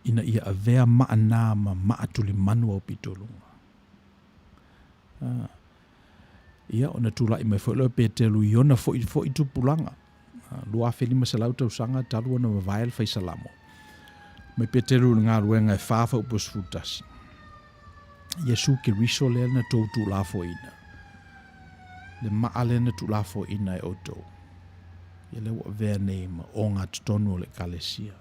Ina ia avea maa na ma maa tulimanu au pitoluga. Ia, ona tulai mai foi lea o Peteru i ona foi foi tupulaga, 2500 tausaga talu ona mavae le fai Salamo. Mai Peteru i le galuega e 4 faupu 11. Iesu Keriso lea na tou tuulafoaina. Le maa lea na tuulafoaina e outou. Ia lea ua avea nei ma ogatotonu o le Ekalesia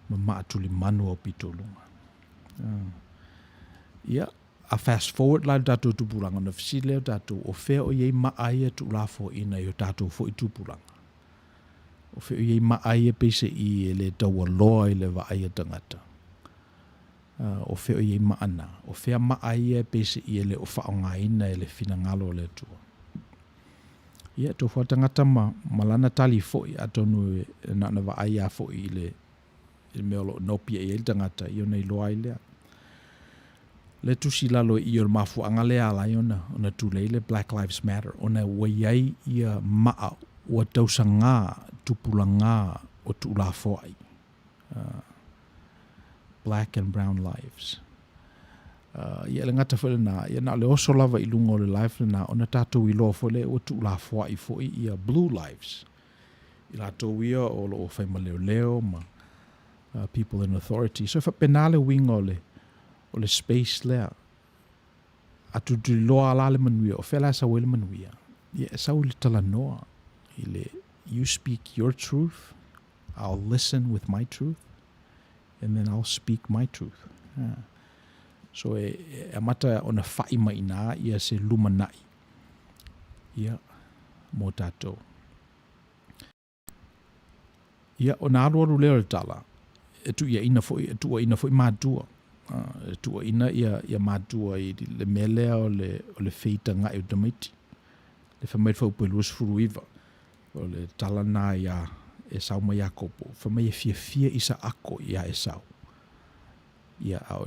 ma maa tulimanu au pitoluga. Ia, a fast forward la i le tatou tupulaga, ona fesili lea o tatou, o fea o i ai maa ia tuulafoaina i o tatou foi tupulaga? O fea o i ai maa ia peiseai e le taualoa i le vaai a tagata? O fea o i ai maa na? O fea maa ia peiseai e le o faaaogaina e le finagalo o le Atua? Ia, tofu lava le tagata ma, ma lana tali foi, atonu e na ona vaai lava foi i le, i le mea o lo o nopi i ai le tagata, ia ona iloa ai lea. Le tusi i lalo i i o le mafuaaga lea e ala ai ona, ona tulei le Black Lives Matter, ona ua i ai ia maa ua tausagā, tupulagā o tuulafoai. Black and brown lives. Ia e le gata foi lena, ia na o le oso lava i luga o le live lena, ona tatou iloa foi lea ua tuulafoai foi ia blue lives. I latou ia o lo o fai ma leoleo ma people in authority. So e faapena le uiga o le, o le space lea. A tulituliloa la le manuia, o fea la e sau ai le manuia? Ia e sau i le talanoa, i le you speak your truth, I'll listen with my truth, and then I'll speak my truth. Yeah. So e, e amata ona fai mai ina ia se lumanai. Ia, mo tatou. Ia, ona alualu lea o le tala, e tuuaiina foi, e tuuaiina foi matua. E tuuaiina ia, ia matua i le mea lea o le, o le feitaga'i o tamaiti. Le fai mai le fuaiupu e 29, o le tala lena ia Esau ma Iakopo, fai mai e fiafia Isaako iā Esau. Ia, a o